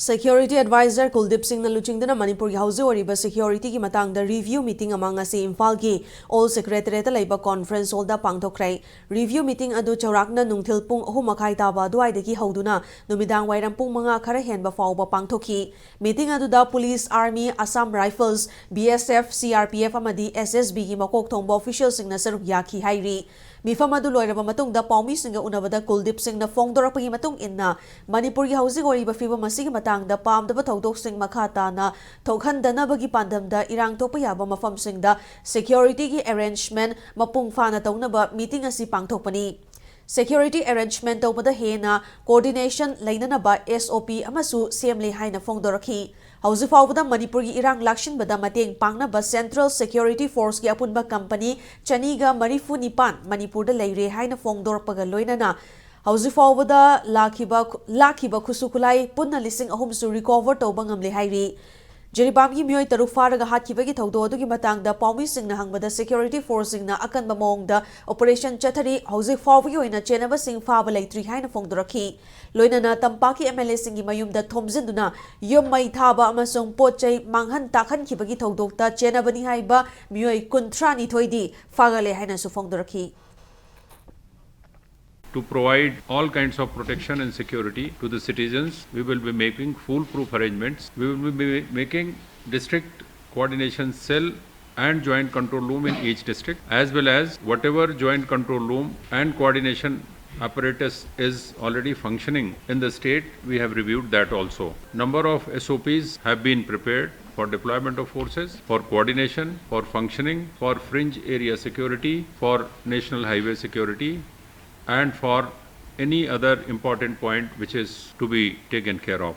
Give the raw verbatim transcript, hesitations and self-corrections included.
Security Advisor ꯀꯨꯜꯗꯤꯞ ꯁꯤꯡꯅ ꯂꯨꯆꯤꯡꯗꯨꯅ ꯃꯅꯤꯄꯨꯔꯒꯤ ꯍꯧꯖꯤꯛ ꯑꯣꯏꯔꯤꯕ security ꯒꯤ ꯃꯇꯥꯡꯗ review meeting ꯑꯃ ꯉꯁꯤ ꯏꯝꯐꯥꯜꯒꯤ Old Secretariat ꯇ ꯂꯩꯕ conference hall ꯗ ꯄꯥꯡꯊꯣꯛꯈ꯭ꯔꯦ꯫ Review meeting ꯑꯗꯨ ꯆꯥꯎꯔꯥꯛꯅ ꯅꯨꯡꯊꯤꯜ ꯄꯨꯡ ꯑꯍꯨꯝ ꯃꯈꯥꯏ ꯇꯥꯕ ꯑꯗꯨꯋꯥꯏꯗꯒꯤ ꯍꯧꯗꯨꯅ ꯅꯨꯃꯤꯗꯥꯡ ꯋꯥꯏꯔꯝ ꯄꯨꯡ ꯃꯉꯥ ꯈꯔ ꯍꯦꯟꯕ ꯐꯥꯎꯕ ꯄꯥꯡꯊꯣꯛꯈꯤ꯫ Meeting ꯑꯗꯨꯗ police, army, Assam Rifles, B S F, C R P F ꯑꯃꯗꯤ S S B ꯒꯤ ꯃꯀꯣꯛ ꯊꯣꯡꯕ official ꯁꯤꯡꯅ ꯁꯔꯨꯛ ꯌꯥꯈꯤ ꯍꯥꯏꯔꯤ꯫ ꯃꯤꯐꯝ ꯑꯗꯨ ꯂꯣꯏꯔꯕ ꯃꯇꯨꯡꯗ ꯄꯥꯎꯃꯤꯁꯤꯡꯒ ꯎꯅꯕꯗ ꯀꯨꯜꯗꯤꯞ ꯁꯤꯡꯅ ꯐꯣꯡꯗꯣꯔꯛꯄꯒꯤ ꯃꯇꯨꯡ ꯏꯟꯅ, ꯃꯅꯤꯄꯨꯔꯒꯤ ꯍꯧꯖꯤꯛ ꯑꯣꯏꯔꯤꯕ ꯐꯤꯕꯝ ꯑꯁꯤꯒꯤ ꯃꯇꯥꯡꯗ ꯄꯥꯝꯗꯕ ꯊꯧꯗꯣꯛꯁꯤꯡ ꯃꯈꯥ ꯇꯥꯅ ꯊꯣꯛꯍꯟꯗꯅꯕꯒꯤ ꯄꯥꯟꯗꯝꯗ ꯏꯔꯥꯡ ꯊꯣꯛꯄ ꯌꯥꯕ ꯃꯐꯝꯁꯤꯡꯗ security ꯒꯤ arrangement ꯃꯄꯨꯡ ꯐꯥꯅ ꯇꯧꯅꯕ meeting ꯑꯁꯤ ꯄꯥꯡꯊꯣꯛꯄꯅꯤ꯫ Security arrangement ꯇꯧꯕꯗ ꯍꯦꯟꯅ coordination ꯂꯩꯅꯅꯕ S O P ꯑꯃꯁꯨ ꯁꯦꯝꯂꯦ ꯍꯥꯏꯅ ꯐꯣꯡꯗꯣꯔꯛꯈꯤ꯫ ꯍꯧꯖꯤꯛ ꯐꯥꯎꯕꯗ ꯃꯅꯤꯄꯨꯔꯒꯤ ꯏꯔꯥꯡ ꯂꯥꯛꯁꯤꯟꯕꯗ ꯃꯇꯦꯡ ꯄꯥꯡꯅꯕ Central Security Force ꯀꯤ ꯑꯄꯨꯟꯕ company ꯆꯅꯤꯒ ꯃꯔꯤꯐꯨ ꯅꯤꯄꯥꯟ ꯃꯅꯤꯄꯨꯔꯗ ꯂꯩꯔꯦ ꯍꯥꯏꯅ ꯐꯣꯡꯗꯣꯔꯛꯄꯒ ꯂꯣꯏꯅꯅ, ꯍꯧꯖꯤꯛ ꯐꯥꯎꯕꯗ ꯂꯥꯛꯈꯤꯕ ꯈꯨ-, ꯂꯥꯛꯈꯤꯕ ꯈꯨꯠꯁꯨ ꯈꯨꯠꯂꯥꯏ ꯄꯨꯟꯅ ꯂꯤꯁꯤꯡ ꯑꯍꯨꯝꯁꯨ recover ꯇꯧꯕ ꯉꯝꯂꯦ ꯍꯥꯏꯔꯤ꯫ ꯖꯤꯔꯤꯕꯥꯝꯒꯤ ꯃꯤꯑꯣꯏ ꯇꯔꯨꯛ ꯐꯥꯔꯒ ꯍꯥꯠꯈꯤꯕꯒꯤ ꯊꯧꯗꯣꯛ ꯑꯗꯨꯒꯤ ꯃꯇꯥꯡꯗ ꯄꯥꯎꯃꯤꯁꯤꯡꯅ ꯍꯪꯕꯗ, security force ꯁꯤꯡꯅ ꯑꯀꯟꯕ ꯃꯑꯣꯡꯗ operation ꯆꯠꯊꯔꯤ꯫ ꯍꯧꯖꯤꯛ ꯐꯥꯎꯕꯒꯤ ꯑꯣꯏꯅ ꯆꯦꯟꯅꯕꯁꯤꯡ ꯐꯥꯕ ꯂꯩꯇ꯭ꯔꯤ ꯍꯥꯏꯅ ꯐꯣꯡꯗꯣꯔꯛꯈꯤ꯫ ꯂꯣꯏꯅꯅ ꯇꯝꯄꯥꯛꯀꯤ M L A ꯁꯤꯡꯒꯤ ꯃꯌꯨꯝꯗ ꯊꯣꯝꯖꯤꯟꯗꯨꯅ ꯌꯨꯝ ꯃꯩ ꯊꯥꯕ ꯑꯃꯁꯨꯡ ꯄꯣꯠ ꯆꯩ ꯃꯥꯡꯍꯟ ꯇꯥꯛꯍꯟꯈꯤꯕꯒꯤ ꯊꯧꯗꯣꯛꯇ ꯆꯦꯟꯅꯕꯅꯤ ꯍꯥꯏꯕ ꯃꯤꯑꯣꯏ ꯀꯨꯟꯊ꯭ꯔꯥ ꯅꯤꯊꯣꯏꯗꯤ ꯐꯥꯒꯠꯂꯦ ꯍꯥꯏꯅꯁꯨ ꯐꯣꯡꯗꯣꯔꯛꯈꯤ꯫ To provide all kinds of protection and security to the citizens, we will be making foolproof arrangements. We will be ma- making district coordination cell and joint control room in each district, as well as whatever joint control room and coordination apparatus is already functioning in the state, we have reviewed that also. Number of S O Ps have been prepared for deployment of forces, for coordination, for functioning, for fringe area security, for national highway security, and for any other important point which is to be taken care of.